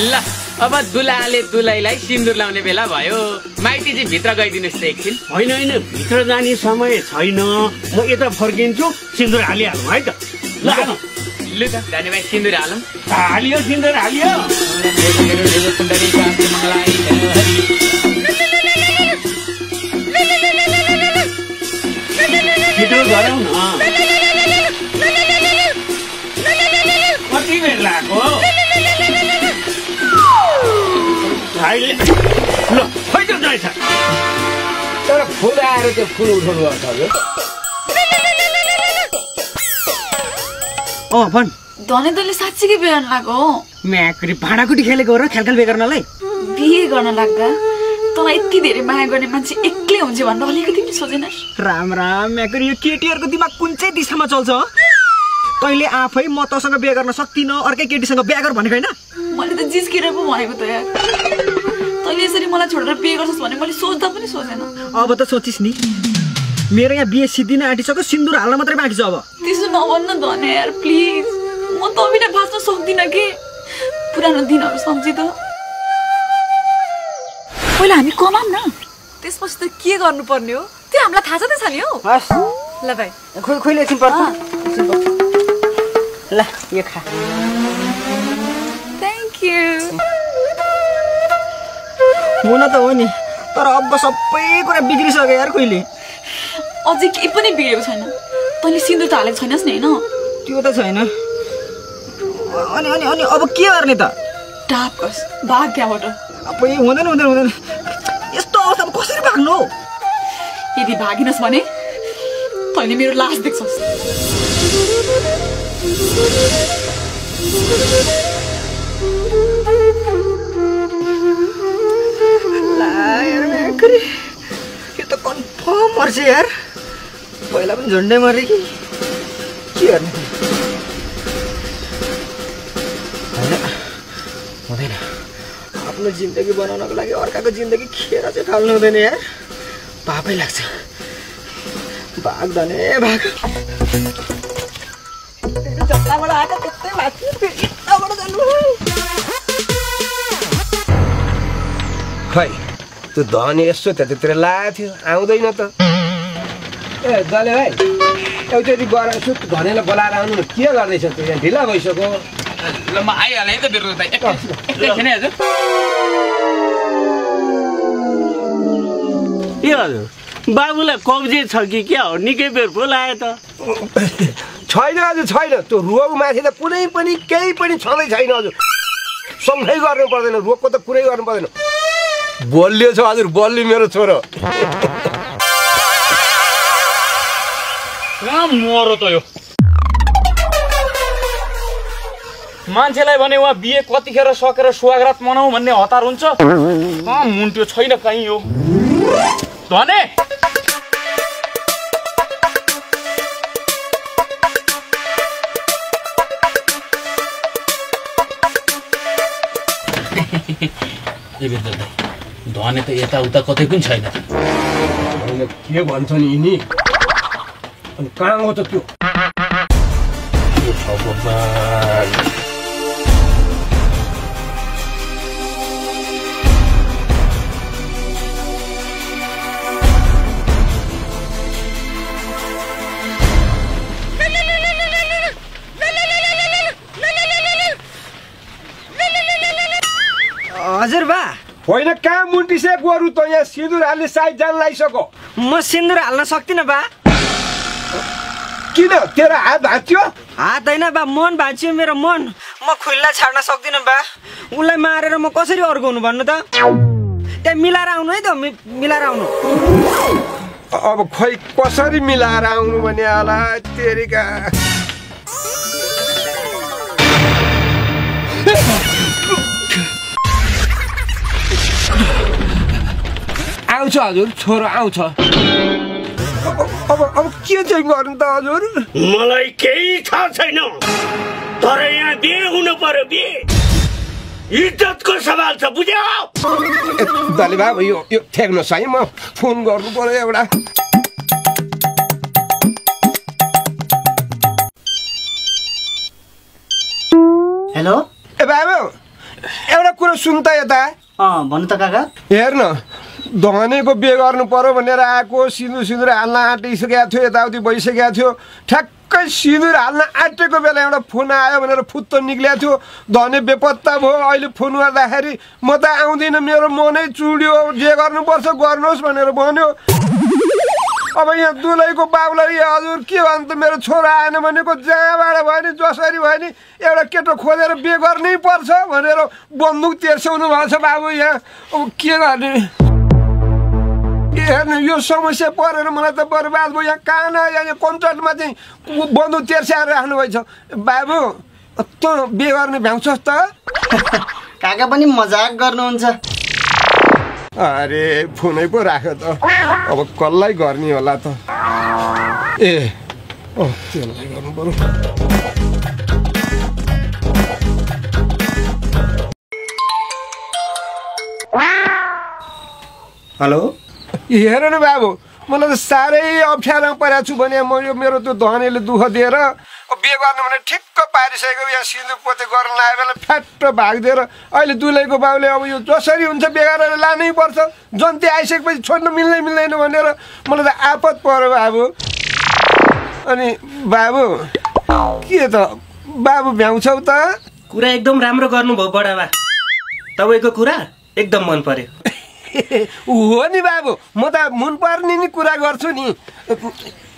ल अब दुलाले दुलैलाई सिन्दुर लाउने बेला भयो। माइतीजी भित्र गइदिनुस् त एकछिन। होइन होइन भित्र जाने समय छैन, म यता फर्किन्छु, सिन्दुर हालिहालौँ है त। ल लु त जाने भाइ सिन्दुर हालौँ। हालियो सिन्दुर हालियो। छिटो गरौँ न, कति बेर लाग्यो? ल खै त जान्छ। तर फुल आएर त्यो फुल उठाउनु पर्छ हजुर। भन धने तैँले साँच्चीकै बिहे गर्न लाग्यो हो? म्याक्री भाँडाकुटी खेलेको र ख्यालख्याल बिहे गर्नलाई? बिहे गर्न लाग्दा तँलाई यति धेरै माया गर्ने मान्छे एक्लै हुन्छ भनेर अलिकति पनि सोचेनस्? राम राम म्याक्री, यो केटीहरूको दिमाग कुन चाहिँ दिशामा चल्छ? तैँले आफै म तँसँग बिहे गर्न सक्दिनँ, अर्कै केटीसँग बिहे गर भनेको होइन? मैले त जिस्केर पो भनेको त यार। तैँले यसरी मलाई छोडेर बिहे गर्छस् भने मैले सोच्दा पनि सोचेन। अब त सोचिस् नि, मेरो यहाँ बिहे सिद्धिन आँटिसक्यो, सिन्दुर हाल्न मात्रै बाँकी छ अब। त्यसो नभन्न धने यार प्लिज, म त बिना बाँच्न सक्दिनँ कि। पुरानो दिनहरू सम्झि त। पहिला हामी कमाऊँ न, त्यसपछि त के गर्नुपर्ने हो त्यो हामीलाई थाहा छ त छ नि हो। ल भाइ खोइले एकछिन पर्छ। ल यो खा। Thank you. हुन त हो नि, तर अब सबै कुरा बिग्रिसक्यो यार। खोइले अझै केही पनि बिग्रेको छैन। तैँले सिन्दुर त हालेको छैनस् नि होइन? त्यो त छैन। अनि अनि अनि अब के गर्ने त? डाप गर्छ भाग त्यहाँबाट। अब हुँदैन हुँदैन हुँदैन, यस्तो अवस्थामा कसरी भाग्नु? यदि भागिनस् भने तैँले मेरो लास देख्छस्। यो त कन्फर्म मर्छ यार। पहिला पनि झन्डै मरे कि के गर्ने? हुँदैन, आफ्नो जिन्दगी बनाउनको लागि अर्काको जिन्दगी खेर चाहिँ फाल्नु हुँदैन यार, पापै लाग्छ। भाग धने भाग। जताबाट आएको त्यस्तै माथि फेरि यताबाट जानु। खै त्यो धनी यसो त्यतातिर लागेको थियो, आउँदैन त। ए दले भाइ, एउटै गएर यसो धनीलाई बोलाएर आउनु न। के गर्दैछ त्यो? यहाँ ढिला भइसक्यो। ल म आइहालेँ है त बिरुवा भाइ। एकैछिन है हजुर। ए हजुर, बाबुलाई कब्जे छ कि क्या हो? निकै बेर बोलायो त। छैन हजुर छैन, त्यो रोग माथि त कुनै पनि केही पनि छँदै छैन हजुर। सँगै गर्नु पर्दैन, रोगको त कुरै गर्नु पर्दैन। बलियो छ हजुर, बलियो मेरो छोरो। मरो त यो मान्छेलाई भने उहाँ बिहे कतिखेर सकेर स्वागत मनाऊ भन्ने हतार हुन्छ। मुन्ट्यो छैन कहीँ यो धने। धने त यताउता कतै पनि छैन। के भन्छ नि यिनी? अनि कहाँ हो त त्यो? हजुर बा। होइन कहाँ मुन्टिसे गोरु त यहाँ सिन्दुर हाल्ने साइज जान लागिसक्यो। म सिन्दुर हाल्न सक्दिनँ बा। किन तेरो हात भाँच्यो? हात होइन बा, मन भाँच्यो मेरो मन। म खुल्ला छाड्न सक्दिनँ बा। उसलाई मारेर म कसरी अर्काउनु भन्नु त? त्यहाँ मिलाएर आउनु है त, मिलाएर आउनु। अब खोइ कसरी मिलाएर आउनु भने होला तेरिका। आउँछ हजुर, छोरो आउँछ। अब के चाहिँ गर्नु त हजुर? मलाई केही थाहा छैन, तर यहाँ बिहे हुनु पर्यो। बिहे इज्जतको सवाल छ, बुझ्यौ? दले बाबु यो ठेक्नुहोस् है, म फोन गर्नु पर्यो एउटा। हेलो ए बाबु, एउटा कुरा सुन त यता भन्नु त काका हेर न धनेको बिहे गर्नु पर्यो भनेर आएको सिन्दुर हाल्न आँटिसकेको थियो यताउति भइसकेको थियो ठ्याक्कै सिन्दुर हाल्न आँटेको बेला एउटा फोन आयो भनेर फुत्त निक्लिएको थियो धने बेपत्ता भयो अहिले फोन गर्दाखेरि म त आउँदिनँ मेरो मनै चुड्यो जे गर्नुपर्छ गर्नुहोस् भनेर भन्यो अब यहाँ दुलैको बाबुलाई हजुर के भन्नु त मेरो छोरा आएन भनेको जहाँबाट भयो नि जसरी भयो नि एउटा केटो खोजेर बिहे गर्नै पर्छ भनेर बन्दुक तेर्साउनु भएको छ बाबु यहाँ अब के गर्ने हेर्नु यो समस्या परेर मलाई त बर्बाद भयो यहाँ कहाँ न यहाँ कन्ट्राक्टमा चाहिँ बन्दुक तेर्स्याएर राख्नुभएछ बाबु तँ बिहे गर्ने भ्याउँछस् त काका पनि मजाक गर्नुहुन्छ अरे फोनै पो राख्यो त अब कसलाई गर्ने होला त ए त्यसलाई गर्नु पर्यो हेलो हेर न बाबु मलाई त साह्रै अप्ठ्यारोमा परेको छु भने म यो मेरो त्यो धनीले दुःख दिएर बिहे गर्नु भने ठिक्क पारिसकेको यहाँ सिन्दुर पोते गर्न लागेको बेला फ्याट्ट भागिदिएर अहिले दुलैको बाबुले अब यो जसरी हुन्छ बिहे गरेर लानै पर्छ जन्ती आइसकेपछि छोड्नु मिल्दैन भनेर मलाई त आपत पर्यो बाबु अनि बाबु के त बाबु भ्याउँछौ त कुरा एकदम राम्रो गर्नुभयो बडाबा तपाईँको कुरा एकदम मन पर्यो हो नि बाबु म त मन पर्ने नि कुरा गर्छु नि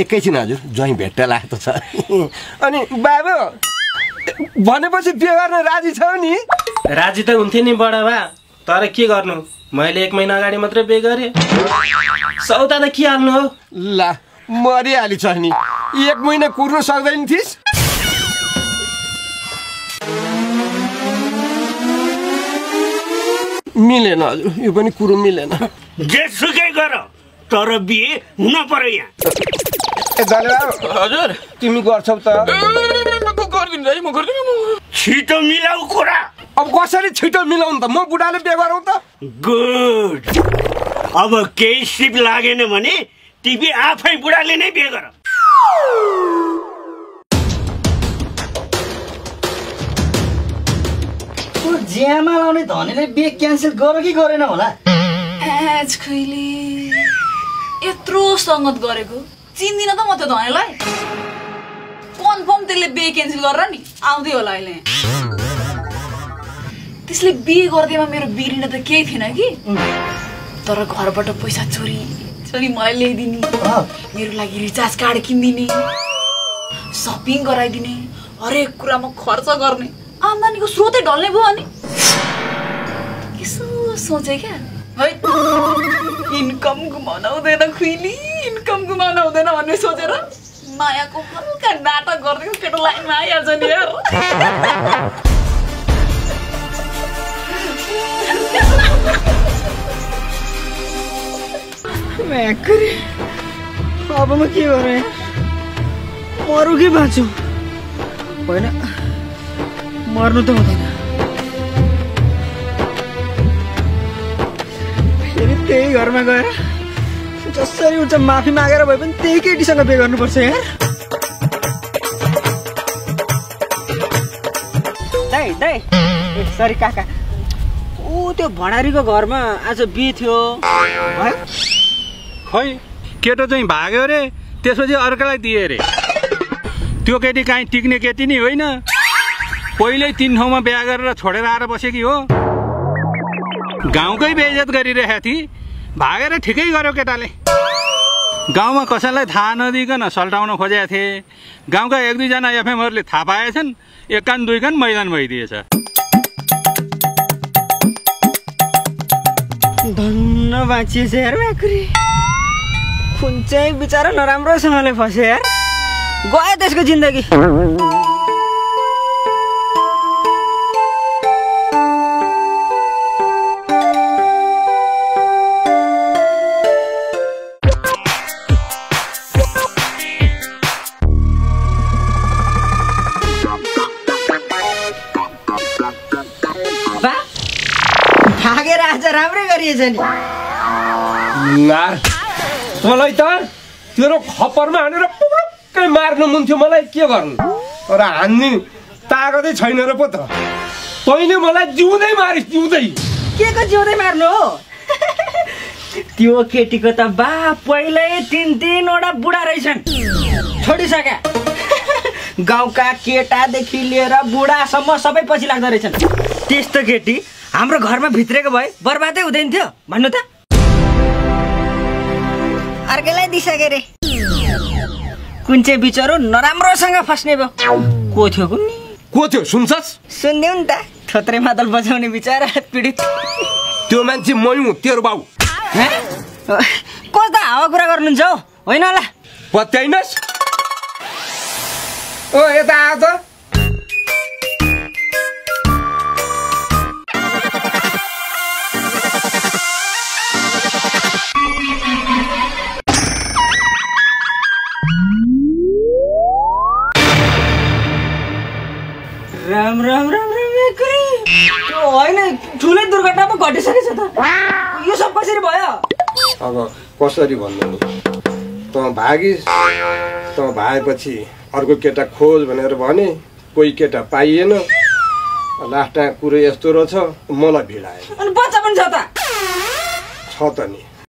एकैछिन हजुर ज्वाइँ भेट्टा लाग्दो छ अनि बाबु भनेपछि बिहे गर्न राजी छौ नि राजी त हुन्थ्यो नि बडाबा तर के गर्नु मैले 1 महिना अगाडि मात्रै बिहे गरेँ सौदा त के हाल्नु हो ला मरिहाली छ नि 1 महिना कुर्न सक्दैन थिइस् मिलेन हजुर यो पनि कुरो मिलेन जेसुकै गर तर बिहे हुन पर्यो यहाँ ए दले हजुर तिमी गर्छौ त गर्दिनु है म गर्दिनु छिटो मिलाऊ कुरा अब कसरी छिटो मिलाउनु त म बुढाले बिहे गरौँ त गुड अब केही सिप लागेन भने तिमी आफै बुढाले नै बिहे गर ज्यामा लाउने धनीले बिहे क्यान्सल गर्यो कि गरेन होला एज खैली यत्रो संगत गरेको चिन्दिन त म त धनीलाई कन्फर्म त्यसले बिहे क्यान्सल गरेर नि आउँदै होला अहिले त्यसले बिहे गर्दैमा मेरो बिरिन त केही थिएन कि तर घरबाट पैसा चोरी मलाई ल्याइदिने मेरो लागि रिचार्ज कार्ड किनिदिने सपिङ गराइदिने हरेक कुरामा खर्च गर्ने आम्दानीको स्रोतै ढल्ने भयो अनि यसो सोचे क्या है इन्कम गुमाउन हुँदैन खुइली इन्कम गुमाउन हुँदैन भन्ने सोचेर मायाको हल्का नाटक गरिदिएको केटो लाइनमा आइहाल्छ नि यार अब म के गरेँ मरु कि बाँच्छु होइन मर्नु त हुँदैन फेरि त्यही घरमा गएर जसरी हुन्छ माफी मागेर भए पनि त्यही केटीसँग बिहे गर्नुपर्छ यार दाइ सरी काका ऊ त्यो भणारीको घरमा आज बिहे थियो है खै केटो चाहिँ भाग्यो रे त्यसपछि अर्कालाई दिए रे त्यो केटी काहीँ टिक्ने केटी नि होइन पहिल्यै 3 ठाउँमा बिहा गरेर छोडेर आएर बसेकी हो गाउँकै बेइज्जत गरिरहेको थिए भागेर ठिकै गर्यो केटाले गाउँमा कसैलाई थाहा नदिकन सल्टाउन खोजेका थिए गाउँका 1-2 जना एफएमहरूले थाहा पाएछन् 1 कान 2 कान मैदान भइदिएछ धन्न बाँचिएछ यार म्याकुरी खुन चाहिँ बिचारा नराम्रोसँगले फस्यो यार गयो त्यसको जिन्दगी भागेर आज राम्रै गरिएछ नि मलाई त तेरो खप्परमा हानेर पुक्कै मार्नु मन थियो मलाई के गर्नु तर हान्ने तागतै छैन र पो त तैँले मलाई जिउँदै मारिस् जिउँदै। के को जिउँदै मार्नु हो? त्यो केटीको त बा पहिल्यै 3-3वटा बुढा रहेछन्, छोडिसके। गाउँका केटादेखि लिएर बुढासम्म सबै पछि लाग्दो रहेछन्। त्यस्तो केटी हाम्रो घरमा भित्रेको भए बर्बादै हुँदैन थियो भन्नु त। अर्कैलाई दिइसके रे, कुन चाहिँ बिचरो नराम्रोसँग फस्ने भयो। को थियो कुन्नी? को थियो सुन्छस्? सुनिदेऊ नि त, थोत्रे मादल बजाउने बिचरा पीडित। त्यो मान्छे मै हुँ, तेरो बाउ। कस्तो हावा कुरा गर्नुहुन्छ हौ? होइन होला पत्याइनस्? ओ यता आऊ त। राम राम राम राम होइन, ठुलै दुर्घटना पो घटिसकेछ त। यो सब कसरी भयो? अब कसरी भन्नु, त भागिस्, त भाएपछि अर्को केटा खोज भनेर भने, कोही केटा पाइएन। लास्टमा कुरो यस्तो रहेछ, मलाई भिडायो। अनि बच्चा पनि छ त? छ त नि।